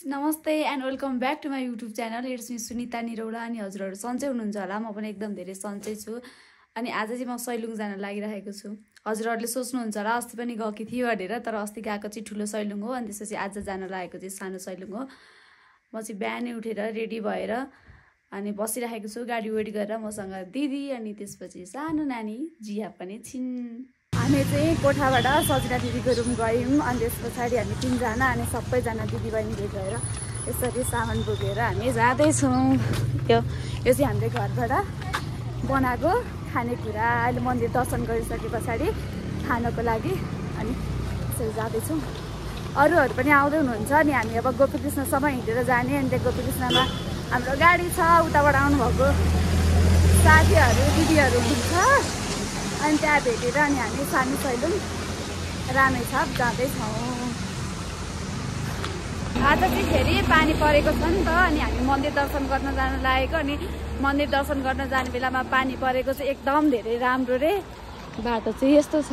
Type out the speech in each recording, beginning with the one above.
नमस्ते and welcome back to my YouTube channel. It's me Sunita Niraula. अनि हजुरहरू सन्चै हुनुहुन्छ होला, म पनि एकदम धेरै सन्चै छु। अनि आज चाहिँ म सैलुङ जान लागिरहेको छु। हजुरहरूले सोच्नुहुन्छ होला अस्ति पनि गएकी थियो भनेर, तर अस्ति गएको चाहिँ ठुलो सैलुङ हो, अनि त्यसपछि आज जान लागेको चाहिँ सानो सैलुङ हो। म चाहिँ बिहानै उठेर रेडी भएर अनि बसिरहेको छु, गाडी वेट गरेर। मसँग दिदी अनि त्यसपछि सानो नानी जिया पनि छिन्। हामी चाहिँ कोठाबाट सजिना दिदीको रुम गयौँ, अनि त्यस पछाडि हामी 3 जना अनि सबैजना दिदीबहिनीले गएर यसरी सामान बोकेर हामी जाँदैछौँ। यो चाहिँ हामीले घरबाट बनाएको खानेकुरा अहिले मन्दिर दर्शन गरिसके पछाडि खानको लागि अनि यसरी जाँदैछौँ। अरूहरू पनि आउँदै हुनुहुन्छ। अनि हामी अब गोपीकृष्णसम्म हिँडेर जाने। अनि त्यहाँ गोपीकृष्णमा हाम्रो गाडी छ, उताबाट आउनुभएको साथीहरू दिदीहरू हुनुहुन्छ। अनि त्यहाँ भेटेर अनि हामी सानो सैलुङ रामेछाप जाँदैछौँ। आज चाहिँ फेरि पानी परेको छ नि त, अनि हामी मन्दिर दर्शन गर्न जान लागेको। अनि मन्दिर दर्शन गर्न जाने बेलामा पानी परेको चाहिँ एकदम धेरै राम्रो रे। बाटो चाहिँ यस्तो छ,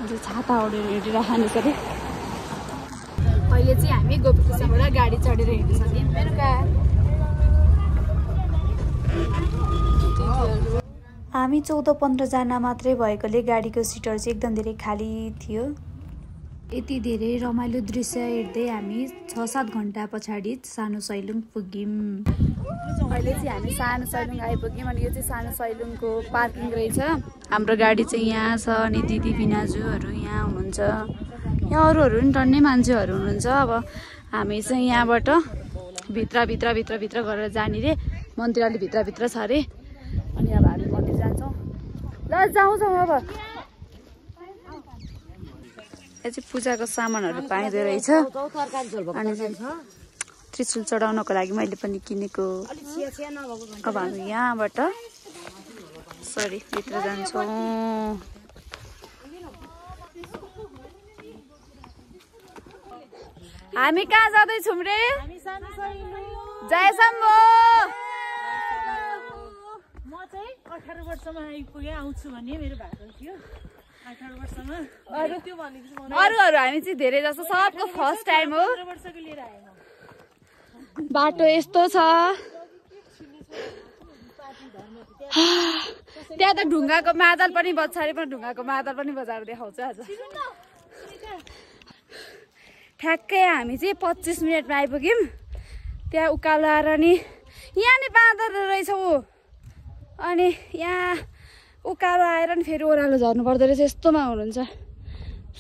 अझ छाता ओढेर हिँडिरहनु छ रे। अहिले चाहिँ हामी गोपीकृष्णबाट गाडी चढेर हिँडिसक्यौँ। बेलुका हामी 14-15 जना मात्रै भएकोले गाडीको सिटहरू चाहिँ एकदम धेरै खाली थियो। यति धेरै रमाइलो दृश्य हेर्दै हामी 6-7 घन्टा पछाडि सानो सैलुङ पुग्यौँ। अहिले चाहिँ हामी सानो सैलुङ आइपुग्यौँ। अनि यो चाहिँ सानो सैलुङको पार्किङ रहेछ। हाम्रो गाडी चाहिँ यहाँ छ। अनि दिदी बिनाजुहरू यहाँ हुनुहुन्छ, यहाँ अरूहरू पनि टन्नै मान्छेहरू हुनुहुन्छ। अब हामी चाहिँ यहाँबाट भित्र गरेर जाने रे। मन्दिर अलि भित्रभित्र छ अरे। अनि अब हामी मन्दिर जान्छौँ। ल जाउँछौँ अब। यहाँ चाहिँ पूजाको सामानहरू पाइँदो रहेछ। अनि त्रिशूल चढाउनको लागि मैले पनि किनेको। अब हामी यहाँबाट सरी भित्र जान्छौँ। हामी कहाँ जाँदैछौँ रे? जय शम्भो। म चाहिँ 18 वर्षमा आइपुगे आउँछु भन्ने मेरो भएको थियो। 18 वर्षमा अरूहरू हामी चाहिँ धेरै जस्तो सबको फर्स्ट टाइम हो। 18 वर्षको लिएर आएँ म। बाटो यस्तो छ। त्यहाँ त ढुङ्गाको मादल पनि बज्छ अरे, पनि ढुङ्गाको मादल पनि बजाएर देखाउँछ आज। ठ्याक्कै हामी चाहिँ 25 मिनटमा आइपुग्यौँ। त्यहाँ उकालो आएर नि यहाँ नि बाँदर रहेछ ऊ। अनि यहाँ उकालो आएर नि फेरि ओह्रालो झर्नु पर्दो रहेछ। यस्तोमा हुनुहुन्छ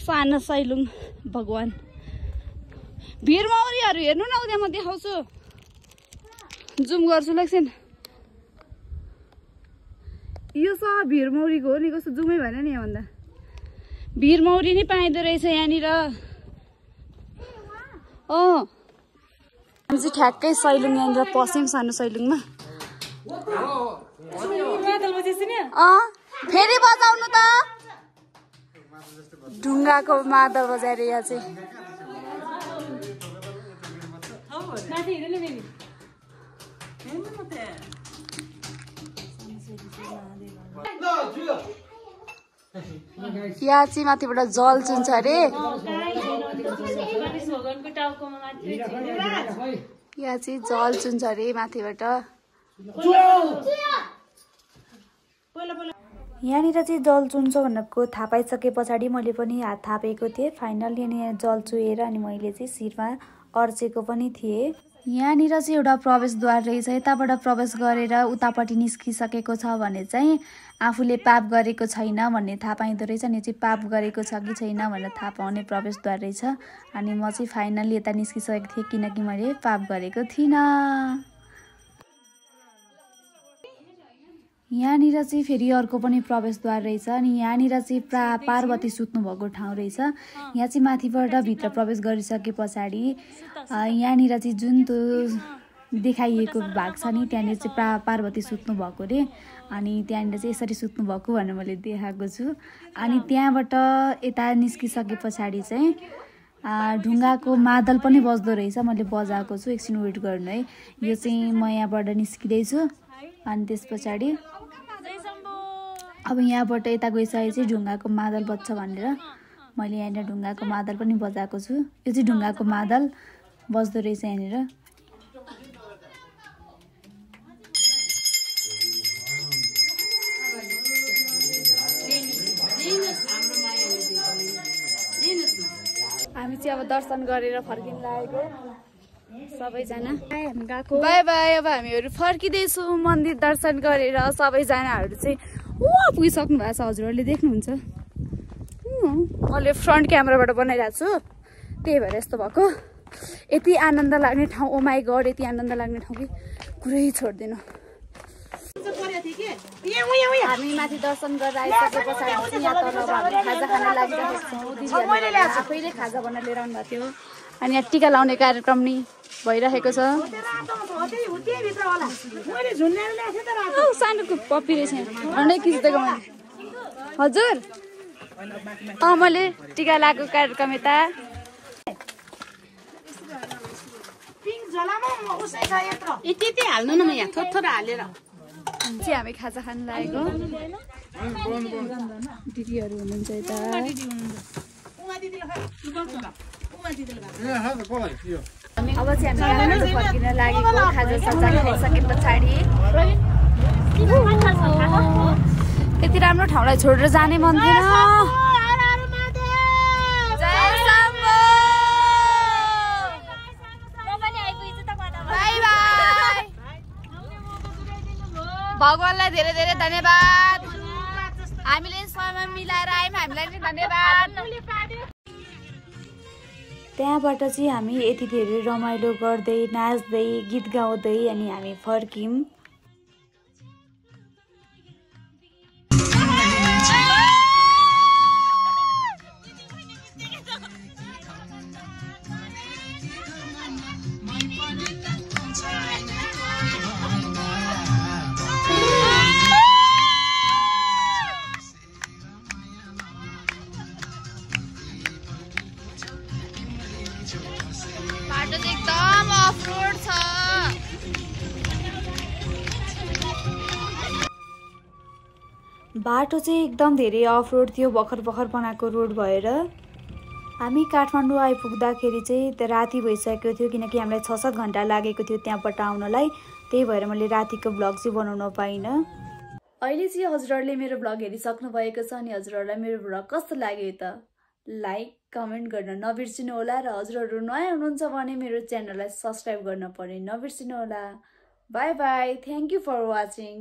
सानो सैलुङ भगवान्। भिरमौरीहरू हेर्नु न, उता म देखाउँछु, जुम गर्छु एकछिन। यो सब भिरमौरीको हो नि, कस्तो जुमै भएन नि यहाँभन्दा। भिरमौरी नै पाइँदो रहेछ यहाँनिर। हामी चाहिँ ठ्याक्कै सैलुङ यहाँनिर पस्यौँ, सानो सैलुङमा। फेरि बजाउनु त ढुङ्गाको मादल बजाएर। यहाँ चाहिँ यहाँ चाहिँ माथिबाट जल चुन्छ अरे। यहाँ चाहिँ जल चुन्छ अरे माथिबाट। यहाँनिर चाहिँ जल चुन्छ भनेको थाहा पाइसके पछाडि मैले पनि हात थापेको थिएँ। फाइनल यहाँ जल चुहेर अनि मैले चाहिँ शिरमा अर्चेको पनि थिएँ। यहाँनिर चाहिँ एउटा प्रवेशद्वार रहेछ। यताबाट प्रवेश गरेर उतापट्टि निस्किसकेको छ भने चाहिँ आफूले पाप गरेको छैन भन्ने थाहा पाइँदो रहेछ। अनि चाहिँ पाप गरेको छ कि छैन भनेर थाहा पाउने प्रवेशद्वार रहेछ। अनि म चाहिँ फाइनली यता निस्किसकेको थिएँ किनकि मैले पाप गरेको थिइनँ। यहाँनिर चाहिँ फेरि अर्को पनि प्रवेशद्वार रहेछ। अनि यहाँनिर चाहिँ पार्वती सुत्नु भएको ठाउँ रहेछ। यहाँ चाहिँ माथिबाट भित्र प्रवेश गरिसके पछाडि यहाँनिर चाहिँ जुन त्यो देखाइएको भाग छ नि, त्यहाँनिर चाहिँ पार्वती सुत्नु भएको रे। अनि त्यहाँनिर चाहिँ यसरी सुत्नु भएको भनेर मैले देखाएको छु। अनि त्यहाँबाट यता निस्किसके पछाडि चाहिँ ढुङ्गाको मादल पनि बज्दो रहेछ। मैले बजाएको छु, एकछिन वेट गर्नु है। यो चाहिँ म यहाँबाट निस्किँदैछु। अनि त्यस पछाडि अब यहाँबाट यता गइसकेपछि चाहिँ ढुङ्गाको मादल बज्छ भनेर मैले यहाँनिर ढुङ्गाको मादल पनि बजाएको छु। यो चाहिँ ढुङ्गाको मादल बस्दो रहेछ यहाँनिर। हामी चाहिँ अब दर्शन गरेर फर्किन लागेको सबैजना। By by. अब हामीहरू फर्किँदैछौँ मन्दिर दर्शन गरेर। सबैजनाहरू चाहिँ पुगिसक्नु भएको छ, हजुरहरूले देख्नुहुन्छ। मैले फ्रन्ट क्यामेराबाट बनाइरहेको छु, त्यही भएर यस्तो भएको। यति आनन्द लाग्ने ठाउँ, ओ माई गड, यति आनन्द लाग्ने ठाउँ कि कुरै छोड्दिनँ। हामी माथि दर्शन गरेर आइसके पछाडि चाहिँ यहाँ तल हामी खाजा खान लागिरहेको छौँ। दिदीहरूले आफैले खाजा बनाएर लिएर आउनु भएको थियो। अनि यहाँ टिका लाउने कार्यक्रम नि भइरहेको छ। सानो पप्पी रहेछ झन्डै खिच्दैको मैले। हजुर मैले टिका लगाएको कार्यक्रम यता हाल्नु न, म यहाँ थोर हालेर चाहिँ हामी खाजा खान लागेको। दिदीहरू हुनुहुन्छ यता। अब चाहिँ हामी फर्किन लागेको। खाजा साजा खाइसके पछाडि यति राम्रो ठाउँलाई छोडेर जाने मन थिएन। भगवानलाई धेरै धेरै धन्यवाद। हामीले समयमा मिलाएर आयौँ, हामीलाई चाहिँ धन्यवाद। त्यहाँबाट चाहिँ हामी यति धेरै रमाइलो गर्दै नाच्दै गीत गाउँदै अनि हामी फर्क्यौँ। बाटो चाहिँ एकदम अफ रोड छ। बाटो चाहिँ एकदम धेरै अफ रोड थियो, भर्खर बनाएको रोड भएर। हामी काठमाडौँ आइपुग्दाखेरि चाहिँ राति भइसकेको थियो, किनकि हामीलाई 6-7 घन्टा लागेको थियो त्यहाँबाट आउनलाई। त्यही भएर मैले रातिको भ्लग चाहिँ बनाउन पाइनँ। अहिले चाहिँ हजुरहरूले मेरो भ्लग हेरिसक्नु भएको छ। अनि हजुरहरूलाई मेरो भ्लग कस्तो लाग्यो त लाइक कमेन्ट गर्न नबिर्सिनु होला। र हजुरहरू नयाँ हुनुहुन्छ भने मेरो च्यानललाई सब्सक्राइब गर्न पनि नबिर्सिनु होला। Bye bye. Thank you for watching.